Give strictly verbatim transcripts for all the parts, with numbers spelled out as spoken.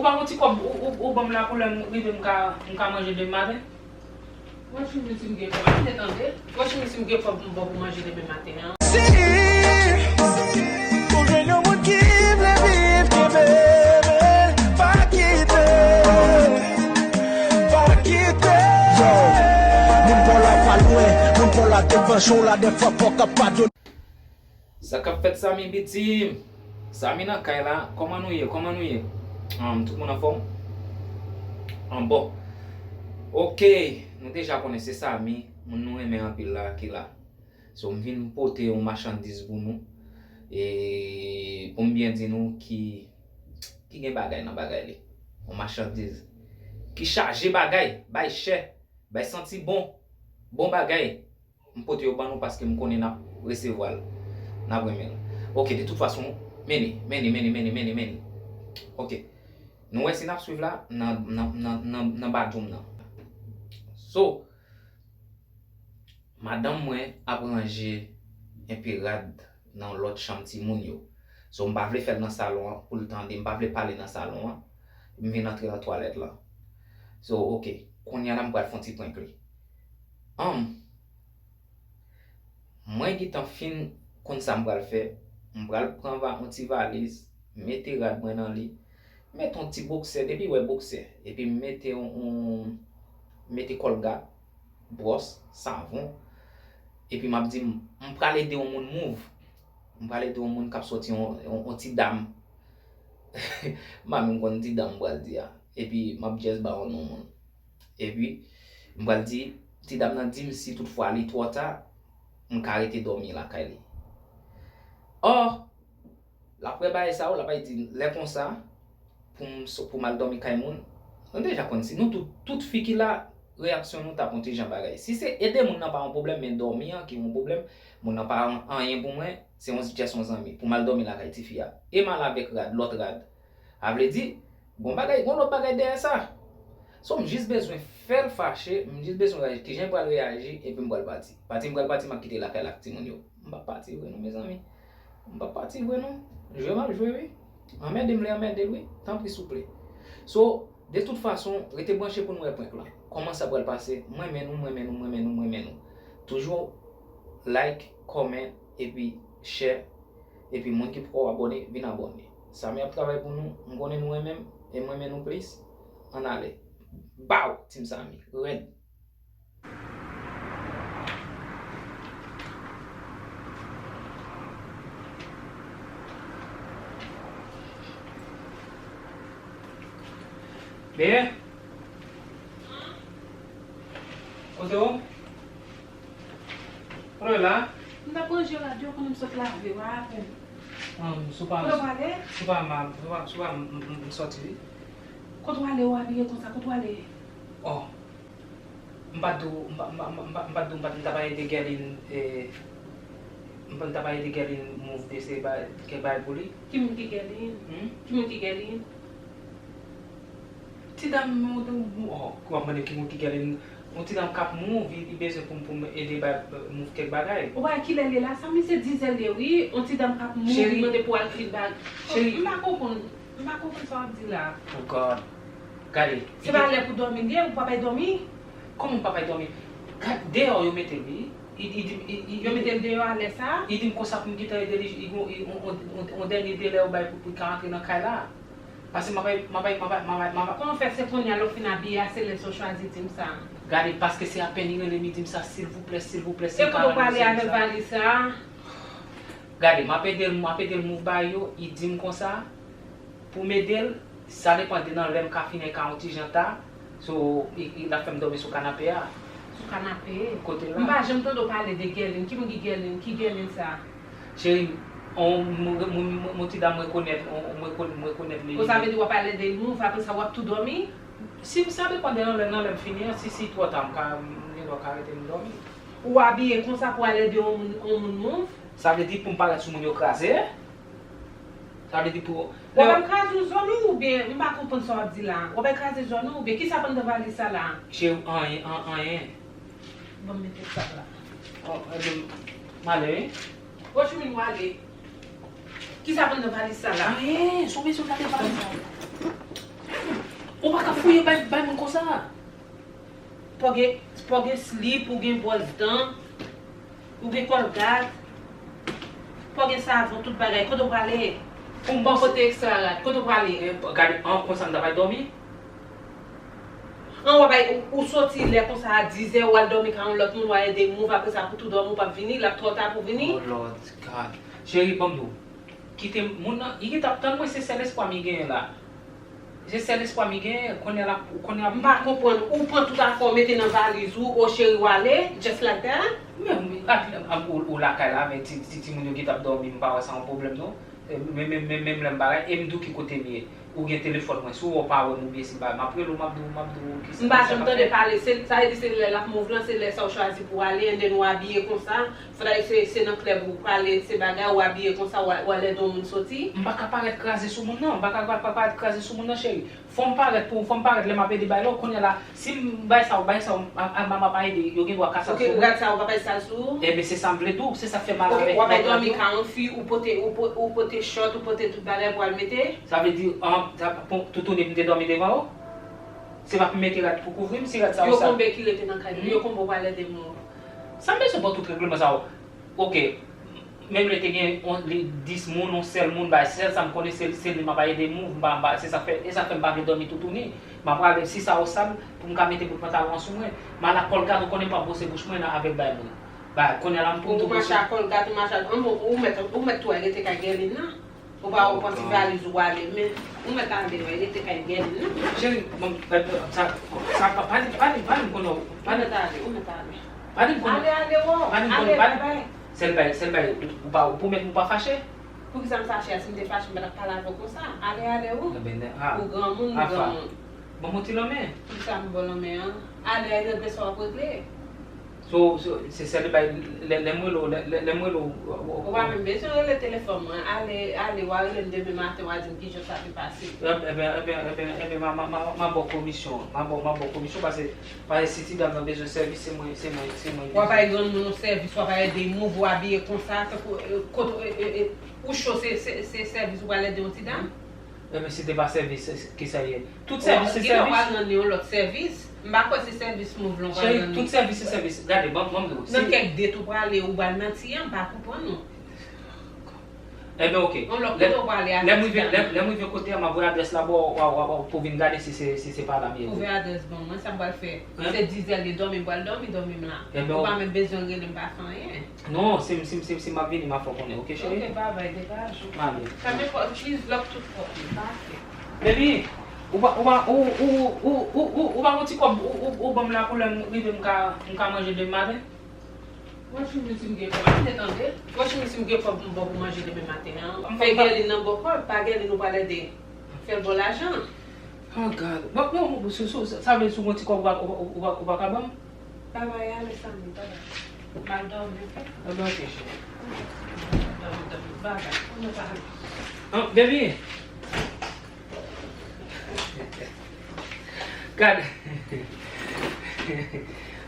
Ou pa yon ti kòb ou, ou, ou ban m la pou lè m rive m ka, m ka manje demen maten? Wè chimi si m gen kòb, m te tande. Wè chimi si m gen kòb m ba w pou manje demen maten an. Si ou jwenn yon moun ki vle viv, kenbe, men pa kite, pa kite. Yo, moun pa w la pa lwen, moun pa w la devan, cho la defwa fòk ap padone. Sa k ap fèt, Samy Bitim? Samy nan kay la, kòman nou ye? Kòman nou ye? Ahn, tout moun anfòm? Ahn, bon. Oke, nou deja konnen se Samy, moun nou renmen anpil la, ki la. So, m vin pote yon machandiz pou nou. E pou m byen di nou ki, ki gen bagay nan bagay li. Yon machandiz ki chaje bagay, bay chè, bay santi bon, bon bagay. M pote yo ban nou paske m konnen n ap resevwa l. N ap renmen l. Oke, de tout fason, men li, men li, men li, men li, men li, men li. Oke. Nou wè si n ap swiv la nan, nan, nan, nan, nan bathroom nan. So, madanm mwen ap ranje enpe rad nan lòt chanm timoun yo. So, m pa vle fè l nan salon an pou l tande, m pa vle pale nan salon an. M vin antre nan twalèt lan. So, oke. Kounye a la, m pral fè yon ti prank li. Anm, mwen gentan fin konn sa m pral fè. M pral pran va-, yon ti valiz, mete rad mwen nan li, mete yon ti boksè, depi w wè boksè, epi m mete yon, yon, mete kòlgat, bwòs, savon, epi m ap di m, m pral ede yon moun move. M pral ede yon moun k ap sòti yon, yon, yon ti dam. M pa menm konn ti dam m pral di a. Epi m ap just ba yon non moun. Epi m pral di, ti dam nan di m si toutfwa li twò ta, m ka rete dòmi lakay li. Ò, l ap wè bagay sa yo, l ap di lè konsa, pou m so-, pou m al dòmi kay moun. Nou deja konn si nou tout, tout fi ki la, reyaksyon nou t ap yon ti jan bagay. Si se ede moun nan pa yon pwoblèm, men dòmi an ki yon pwoblèm, moun nan pa an-, anyen pou mwen, se yon jès yon zanmi, pou m al dòmi lakay tifi a. E m al avèk rad, lòt rad. A vle di, gon bagay, gon lòt bagay dèyè sa. So, m jis bezwen fè l fache, m jis bezwen reyaji. Kijan l pral reyaji, epi m pral pati. Pati m pral pati, m ap kite lakay la ak timoun yo. M p ap pati vre non, mezanmi. M p ap pati vre non. Jwe m ap jwe wi. Anmède m lè anmède l wi. Tanpri souple. So, de tout fason, rete branche pou n wè prank lan. Kòman sa pral pase? Mwen men nou, mwen men nou, mwen men nou, mwen men nou. Toujou like, comment, epi share. Epi moun ki poko abòne, vin abòne. Samy ap travay pou nou, m konnen nou renmen m, e m renmen nou plis. Ann ale. Baw! Team Samy, rèd! Bebe? Kote w? Kote w la? M t ap ranje radyo kounye a m sot lave, w a apèn. Ahn, sou pa, kote w prale? Sou pa m, sou pa, sou pa m, m, m, m sòti wi. Kote w ale, w abiye konsa, kote w ale? Oh. M pa t di w, m pa, m pa, m pa, m pa, m pa t di w m pa t, m ta bay ede Guerline, e, m pa, m ta bay ede Guerline move de se bay, kèk bagay pou li. Ki moun ki Guerline? Hmm? Ki moun ki Guerline? Ti dam, oh, w ap mande ki moun ki Guerline. Yon ti dam k ap move, li, li bezwen pou m, pou m ede bay, move kèk bagay. Ou pa kilè l ye la, sa misye di zèl ye wi, yon ti dam k ap move, li mande pou al clean bag. Cheri. M pa konprann. M pa konprann sa w ap di la. Oh God. Gade. Se pa lè pou dòmi li ye, ou pa bay dòmi? Kòman m pa bay dòmi? Gad, deyò yo mete l wi. I, i di m, i, i, yo mete l deyò a lè sa? I di m konsa pou m gentan ede li, i gon, i, on, on, on, on dènye delè yo bay pou, pou l ka antre nan kay la. Paske m ap bay, m ap bay, m ap bay, m ap bay, m ap bay. Kòman fè se kounye a lè w fin abiye a, se lè sa w chwazi di m sa? Gade, paske se apèn li rele m, li di m sa, silvouplè, silvouplè, si m ka rann li, silvouplè. E kote w prale avèk valiz sa? Gade, m ap ede l, m ap ede l move bagay yo, li di m konsa, pou m ede l, sa depann de nan lè m ka fini ka yon ti jan ta, so, li, li, l ap fè m dòmi sou kanape a. Sou kanape? Kote la. M pa janm tande w pale de Guerline. Ki moun ki Guerline? Ki Guerline sa? Cheri, on, m, m, m, m, on ti dam m rekonèt, on, m rekon-, m rekonèt li. Bon, sa vle di w ap pale de move, apre sa w ap tou dòmi? Si, sa depann de nan lè, nan lè m fini an, si, si twò ta, m ka, m gen dwa ka rete m dòmi. Ou abiye konsa pou al ede yon moun, yon moun move? Sa vle di pou m parèt sou moun yo kraze? Sa vle di pou... W ap al kraze zòn ou oubyen, m pa konprann sa w ap di la. W ap al kraze zòn ou oubyen, kisa k anndan valiz sa la? Cheri, anyen, an, anyen. Ban m mete sa la. Oh, ebyen, m ale wi. Wochimil, w ale. Kisa k anndan valiz sa la? Anyen, se yon mesye k ap gade valiz la. Fouye bay, bay moun konsa. Pa w gen, pa w gen slip, ou gen bwòs dan, ou gen kòlgat, pa w gen savon, tout bagay. Kote w prale? Ou bon kote ekstra rad, kote w prale? Eh, gade, an konsa m ta pral dòmi. An w ap bay, ou, ou soti lè konsa a dizè, w al dòmi ka yon lòt moun, w al ede move, apre sa pou tou dòmi, ou p ap vini, l ap twò ta pou vini. Oh Lord God. Cheri, ban m di w. Kite m, moun nan, li gentan ap tann mwen, se sèl espwa m li genyen la. Se sèl espwa m li genyen, kounye a la, kounye a. M pa konprann, ou pran tout afè w mete nan valiz ou, o cheri w ale, just like that? Men, ou, ou, ou lakay la, men ti, ti, timoun yo gentan ap dòmi, m pa wè sa yon pwoblèm non. E, men, men, men, menm lè m bagay, e m di w ki kote m ye. Ou gen telefòn mwen, si w wè w pa wè m oubyen si m pa, m ap rele w, m ap di w, m ap di w kisa. M pa janm tande pale, se, sa vle di se lè l ap move lan, se lè sa w chwazi pou w ale, and then w abiye konsa. Fòk se, se nan klèb ou prale, se bagay ou abiye konsa, w a, w a lè don moun soti. M pa ka parèt kraze sou moun nan, m pa ka pa, pa parèt kraze sou moun nan, cheri. Fò m parèt pou, fò m parèt lè m ap ede bay la, kounye a la, si m bay sa, w bay sa, w, a, a, m ap ede, yo gen dwa ka sal sou mwen. Ok, rad sa, w pa bay sal sou ou? Ebyen, se sa m vle di w, se sa k fè m al avèk. Ok, w ap bay dòmi ka yon fi, ou pote, ou po-, ou pote chòt, ou pote tout bagay pou al mete? Sa vle di, an, sa, bon, toutouni m te dòmi devan ou? Se pa pou m mete rad pou kouvri m, si rad sa ou sal. Yo konbe ki rete nan kay, yo konbe w al ede moun. Sa m bezwen pran tout regleman sa yo? Ok, menm lè te gen on, li, dis moun, on sèl moun, bay sèl sa m konnen, se, se li m ap ede move, m pa, m pa, se sa k fè, e sa k fè m pa vle dòmi toutouni. M ap rale, si sa yo sal, pou m ka mete bout pantalon an sou mwen. M al ak kòlgat, ou konnen m p ap bwose bouch mwen nan avèk bay moun. Bay, kounye a la m pou m tou bwose. Ou mache ak kòlgat, ou mache ak, an bon, ou mèt, ou mèt tou al rete kay Gèlin nan. Ou pa, ou pran ti valiz ou ale, men ou mèt ale, wè, rete kay Gèlin nan. Cheri, bon, sa, sa, pa, pa di, pa di, pa di m konnen, pa di. Ou mèt ale, ou mèt ale. Pa di m konnen. Ale, ale, o. Pa di m konnen, ale, pa di. Bay, bay. Sèl bay, sèl bay, ou, ou pa, ou pwomèt m ou pa fache? Poukisa m fache a? Si m te fache, m pa t ap pale avè w konsa. Ale, ale, o. Ou granmoun, m granmoun. Ban m yon ti lanmen. Poukisa m ba w lanmen an? Ale, regle sa w ap regle. So, so, se sèl bay, lè, lè m rele w, lè, lè, lè m rele w, w, w, ou pa menm bezwen rele telefòn mwen. Ale, ale, w a rele m demen maten, w a di m kijan sa te pase. Ebyen, ebyen, ebyen, ebyen, m a, m a, m a, m a ba w komisyon. M a ba w, m a ba w komisyon, paske, paske si ti dam nan bezwen sèvis, se mwen, se mwen, se mwen bezwen. W a bay granmoun yon sèvis, w a bay ede move, w abiye konsa, tankou, e, kote, e, e, e, ou cho, se, se, se sèvis ou pral ede yon ti dam? Ebyen, si te pa sèvis, kisa l ye? Tout sèvis se sèvis. Ou pral nan yon lòt sèvis. M pa kwè se sèvis move lan w pral nan. Cheri, tout sèvis se sèvis. Gade, ban, ban m di w. Nan kèk det ou prale, ou pral nan ti an, m pa konprann ou. Ebyen, ok. Yon lòt kote ou prale avèk ti dam nan. Lè m rive, lè, lè m rive kote a, m ap voye adrès la ba w, w, w, w, pou w vin gade si se, si se pa la m ye vre. Ou voye adrès ban mwen, sa m pral fè. Se diz è l ye, dòmi m pral dòmi, dòmi m la. Ou pa menm bezwen rele m pa fè anyen. Non, si m, si m, si m, si m ap vini, m a fè w konnen, ok, cheri? Ok, babay, degaje w. M ale. Fèmen pòt, please, lock tout pòt yo, pase. Baby, ou pa, ou pa, ou, ou, ou, ou, ou, ou pa gon ti kòb, ou, ou, ou ban m la pou lè m rive m ka, m ka manje demen maten? Mwen fini si m gen kòb, m te tande. Mwen fini si m gen kòb m ba w pou manje demen maten an. Fè Gèlin nan ba w kòb, pa Gèlin ou pral ede fè l ba w lajan. Oh God. Bon, bon, bon, sou, sou, sa vle di sou gon ti kòb ou pa, ou pa, ou pa, ou pa ka ban m? Babay, ale, Samy, babay. M al dòmi, ok? Ebyen, ok, cheri. Dòmi, dòmi, babay. Ou nan pa ale. An, baby. Gade.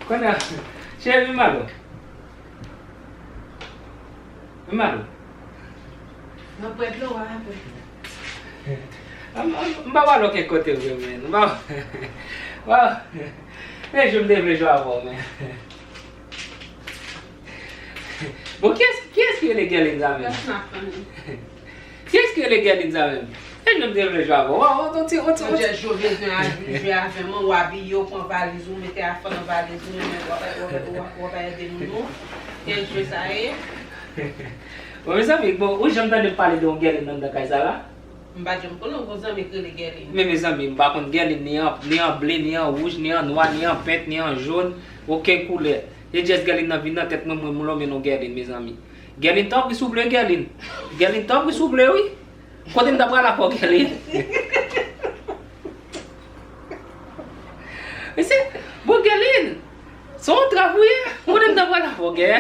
Kounye a, cheri, vin m ba w. Vin m ba w. Nan pwèt dlo a, apre. M, m, m pa ba w kèk kote vre, men. M pa, m pa, men, jou m te vle jwe avè w, men. Bon, kiyès, kiyès ki rele Gèlin sa menm? That's not funny. Kiyès ki rele Gèlin sa menm? E jan m te vle jwe avè w. Ou, ou, ou, ou, ou, ou. Jès, yo bezwen al jwe avè mwen, ou abiye, ou pran valiz ou, mete afè nan valiz ou, men w ap, w ap, w ap, w ap ede moun ou. Kèl jwe sa ye? Bon, mezanmi, bon, ou janm tande m pale de yon Gèlin anndan kay sa la? M pa janm konnen yon zanmi k rele Gèlin. Men mezanmi, m pa konn Gèlin ni an, ni an ble, ni an wouj, ni an nwa, ni an pent, ni an jòn, okenn koulè. E jès Gèlin nan vin nan tèt mwen, mwen, mwen lonmen non Gèlin, mezanmi. Gèlin, tanpri, souple, Gèlin. Gèlin, tanpri, souple, wi. Kote m ta pral avè w, Gèlin? Mesye, bon, Gèlin, se yon trap ou ye. Kote m ta pral avè w, Gè?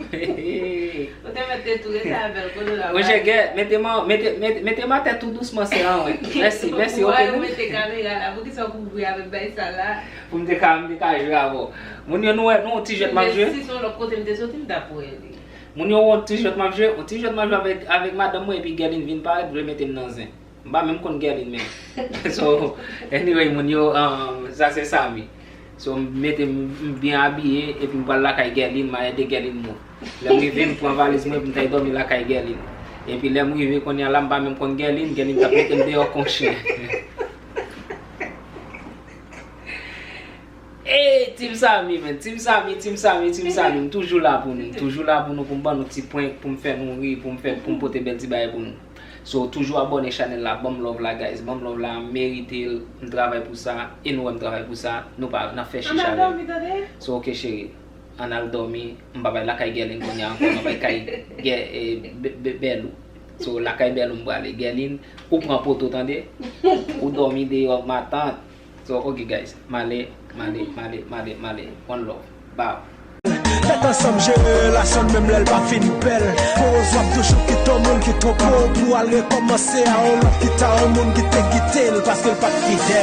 Ou te mèt te tou rete avè l, kote l ap ale? Monchè, Gè, mete m, mete, mete, mete m atè tou dousman, se an, wi. Mèsi, mèsi, ok, nou. Ou mete kamera la, poukisa w kouvri avèk bay sa la? Pou m te ka, m te ka jwe avè w. Moun yo, nou wè, nou, yon ti jwèt m ap jwe. Men si se yon lòt kote m te soti, m t ap wè li. Moun yo wè yon ti jwèt m ap jwe, yon ti jwèt m ap jwe avèk, avèk madanm mwen, epi Gèlin vin parèt, vle mete m nan zen. M pa menm konn Guerline menm. So, anyway, moun yo, um, sa se Samy. So, m mete m, m byen abiye, epi m pral lakay Guerline, m al ede Guerline move. Lè m rive, m pran valiz mwen, epi m t al dòmi lakay Guerline. Epi lè m rive kounye a la, m pa menm konn Guerline, Guerline t ap mete m deyò kon chen. Hey, Team Samy, man. Team Samy, Team Samy, Team Samy. M toujou la pou nou. M toujou la pou nou, pou m ban nou ti prank, pou m fè nou ri, pou m fè, pou m pote bèl ti bagay pou nou. So, toujou abòne chanèl la, ban m love la, guys. Ban m love la, m merite l. M travay pou sa, e nou wè m travay pou sa. Nou pa, n ap fè chicha avè l. So, ok, cheri. Ann al dòmi. M pa bay lakay Guerline kounye a ankò, m ap bay kay Guer-, eh, Be-, Be-, Bèlou. So, lakay Bèlou m prale. Guerline, ou pran poto, tande? Ou dòmi deyò, matant. So, ok, guys. M ale, m ale, m ale, m ale, m ale. One love. Bow. Mèt ansanm jere relasyon n menm lè l pa fin bèl. Poz w ap toujou kite yon moun ki twonpe w pou al rekòmanse a yon lòt ki ta yon moun ki te kite l paske l pa t fidèl.